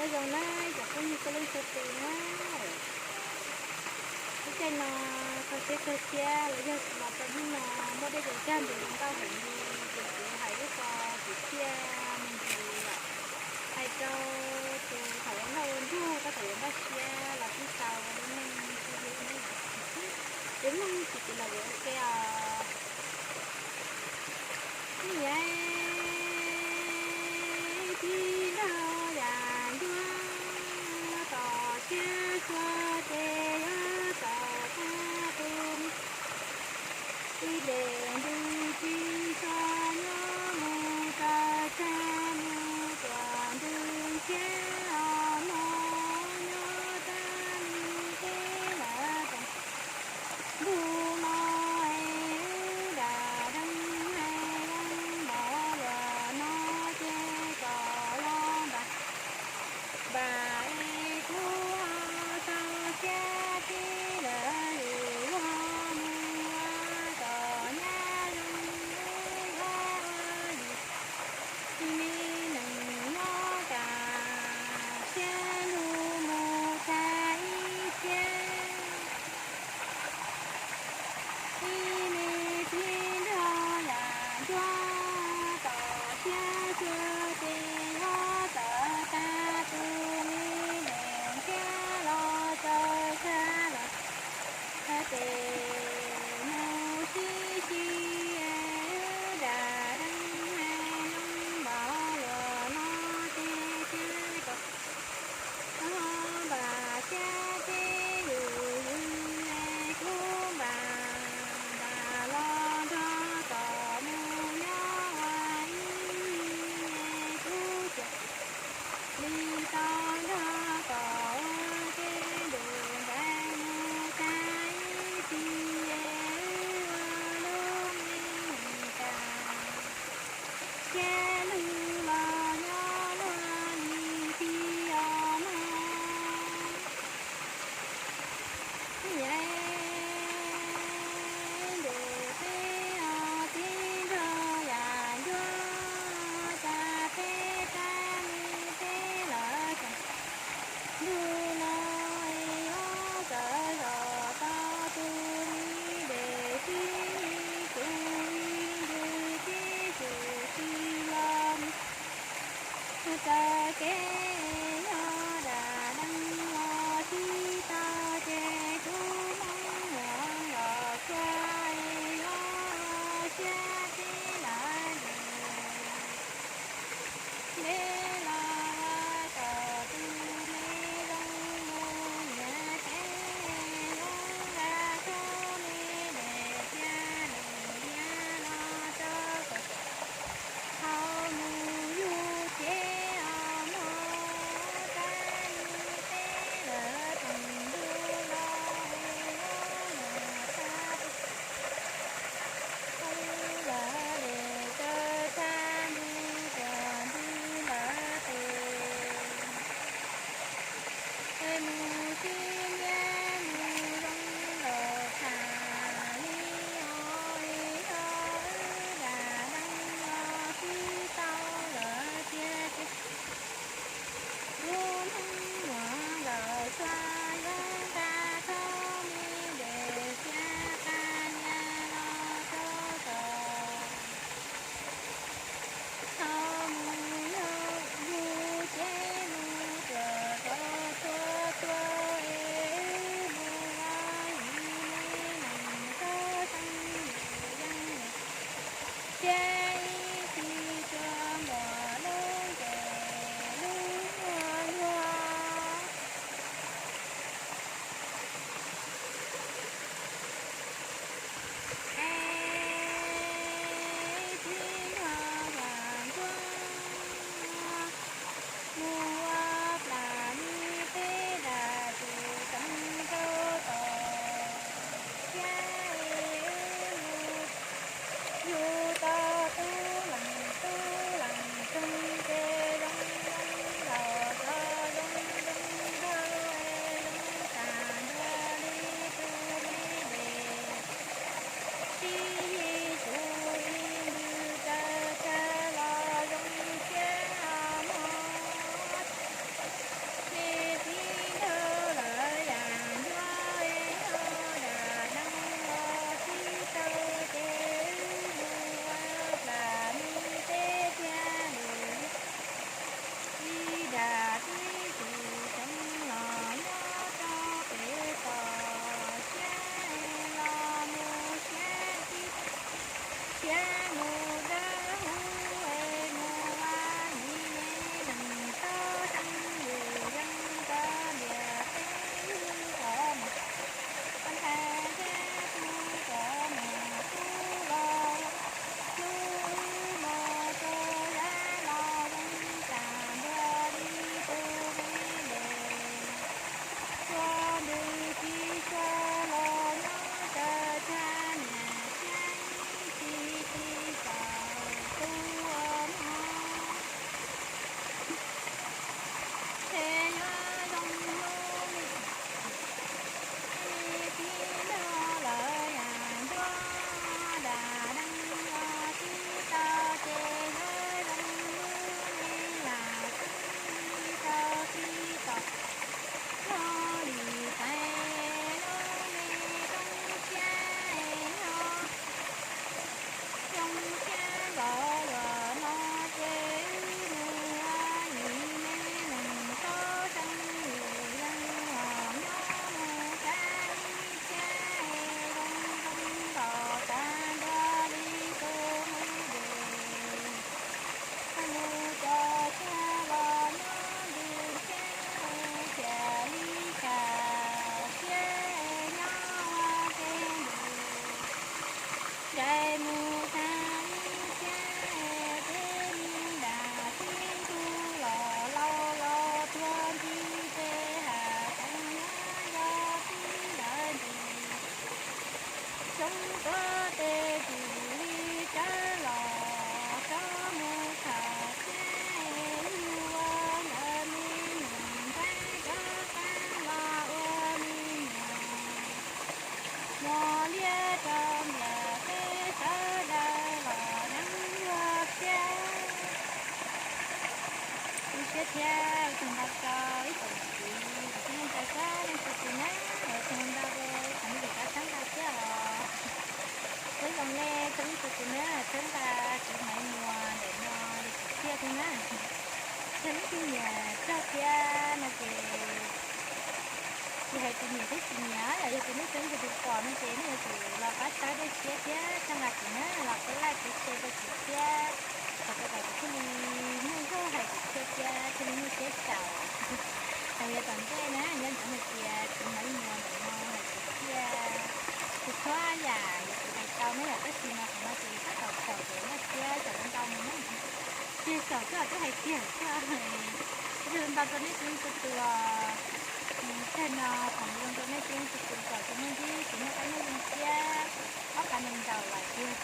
Nyob zoo na cov phooj ywg txhua leej txhua tus na. Lub caij no kho siab kawg thiab los yog los txog hnub no muaj dej cov cag npis los ntau heev li ces kuv hais lub ko kuv thiaj me ntsis hais rau tus thaum ua nkauj ua nraug koj thaum yuav nkauj siab los twb tau ua lub neej xwb li. Lub neej tsis tiv los yuav ua ke os. Niam tij nrog yam ncuab tom siab tsuag ces yuav tawm tag tus me. Ib leeg ntws tsis txog nyob mus tawm tsag mus tuam ntws thiab os mog nyob tag li teb lawm tag. Ntuj no es wb dam deej hais zoo npaum luaj no ces kom los npam npam es kuv ho txaus siab tib lawm yus luag mus ua kom nyab zoo wb ua ua yus. Ib me neeg nyob kam siab lug mus tag ib txhiab. Ib me tij nrog yam ncuab tom siab tsuag ces yuav tawm tag tus me leej thiab los txawm tag los. Ces mus sib si es wb dam deej hais zoo npaum luaj no ces thiaj kom npam siab tib yus yus es kuv npam npam los nrog kom mus nyob ua ib es kuv cia li tau nrog kom ua ke ntuj nqaij mus tag ib txhis es wb ua lub neej kam siab lug los nyob luag li tib os mog. Niam ntuj peb os tij nrog yam ncuab cas peb rab me peb lawv tseem ntuj no es yuav txawm zom tau tus me dej sib hlub tus me ntsis tib txhis los mus. Txoj kev yog dam deej los tsis tau ces kuv hmoob muam los txhua es yuav siab tib lawm yus. Ntev los ua kom tus me zoo mus nyias kev es yuav nqa txoj me dej thiab lub niag los rau kom thaum mus yug ces os mog, rab me peb lawv tseem ntuj los es yuav mus tag tus me lawv dej tawg tag mus tuam ntws lawv tes. Es mus sib nyiam mus zoo nkaus tham li os, es yog wb dam deej los tsis tau lawm tiag ces kuv hmoob muam nkawd txhua yuav nqa txoj me dej thiab qab nias los rau kom thaum mus yug ces mus ruam rau txhua txhua es wb mus ua yim me neeg txawj xeeb yim yeej thiab ib txhis tsuas muaj lub nceeg lub luag luag. Es tij nrog yam ncuab mus ua plam li peb dam tsis xeeb rau tom thiab es wb mus yug tau Thiab mus dawb huv es mus ua yim me neeg txhob seev yus zeeg rov ntiag teb yug rov mus, ntxhais thiab tub rov mus tub los, hlub hlub los rau zab los zoo tas ntua li tus me ntes. Suav ntws tsis suav los nyob tawm tsag niam thiab tsis tsis txawm tu ua mov. Ces yuav zoo hnub li tib lub lawm yam ntuag dam dees los tsis tau ces yuav zoo hnub li yam txwv li tau tsis tau. Lub lim tais lub me roob siab es yog xyoo siab nkaus luaj no ces wb mus ua yim me neeg txhob seev yus zeeg los nyob mus tsab ib tsab es zoo zoo nkaus tas ntua li tus me ntes. Koj mus cov tsag los nyob ntws siab es cia li kam siab es nyob ua ke ntws. Ncaim mus tag ib siab es peb me nram tib ntug los laus los tuag nti peb has teev nyob nco tib lawv ntsis. Xyoob tuag tes tus li tsawb los tsob mus khawm siab es yug ua ntawm me nyuam nplaib rov qab los ua me nyuam mos liab rau ntiag teb sawv daws los deev luag siab. Tu siab thiab ua tsaug ntau rau ib tsoom niam txiv uas tseem hlub txhua leej txhua tus na, ua tsaug ntau rau qhov nej tseem rov txhawb nqa thiab os. Peb zoo nej txhua leej txhua tus na, txhawb nqa kuv Maiv Muas ntawm no li txim txiaj thiab na. Yog leej twg nyiam txog thiab no ces tsis hais tus nyiam thiab tsis nyiam, yog tias nej txhua leej txhua tus pom no ces nej yuav tsum los pab txhawb dej siab thiab txhawb nqa kuv na, los pab like pab share rau kuv thiab, kom tau kom kuv thiaj li muaj zog hais kwv txhiaj thiab thiaj li muaj siab xyaum. Hais li yav tom ntej na, nco ntsoov hais tias kuv Maiv Muas ntawm no hais kwv txhiaj txhua txhua yam yuav tsum hais tau na yom, tab sis mas qhov no ces tab tom xyaum ces muaj siab xyaum ntau ntau mus na. Tiag xyaum xwb twb hais tiag xwb, ua tsaug ntau rau nej txhua leej txhua tus. Tag no qhov zoo rau nej txhua leej txhua tus kom txhua hnub ntsib tsis muaj dab neeg zoo siab, ob phav nees nkaum lawm ces yog